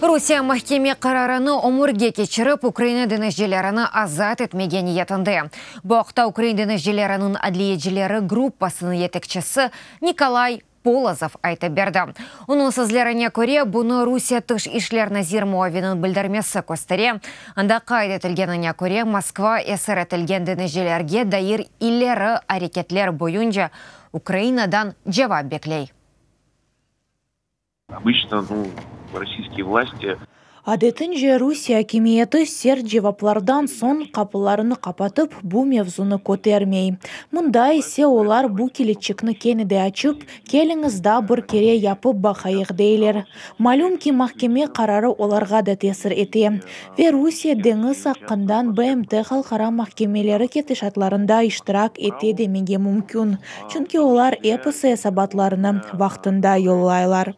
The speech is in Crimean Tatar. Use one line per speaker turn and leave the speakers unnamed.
Rusiye mahkeme qararını ömürge keçirip, Ukraina deñizcilerini azat etmege niyetinde. Bu aqta ukrain deñizcileriniñ adliyecileri gruppasınıñ yetekçisi Nikolay Polozov aytıp berdi. Onıñ sözlerine köre, bunı Rusiye Tış işler nazir muaviniñ bildirmesi köstere, anda qayd etilgenine köre, Moskva esir etilgen deñizcilerge dair ileri areketler boyunca Ukrainadan cevap bekley.
Obıçno, nu, rossiyskiye vlasti.
Adetince, Rusiye akimiyeti sert cevaplardan soñ qapılarını qapatıp, bu mevzunı kötermey. Mında ise olar bu kilitçikni kene de açıp, keliñiz daa bir kere yapıp baqayıq deyler. Malüm ki, mahkeme qararı olarğa da tesir ete ve Rusiye deñiz aqqından BMT halqara mahkemeleri ketişatlarında iştirak ete demege mümkün, çünki olar episi esabatlarını vaqtında yollaylar.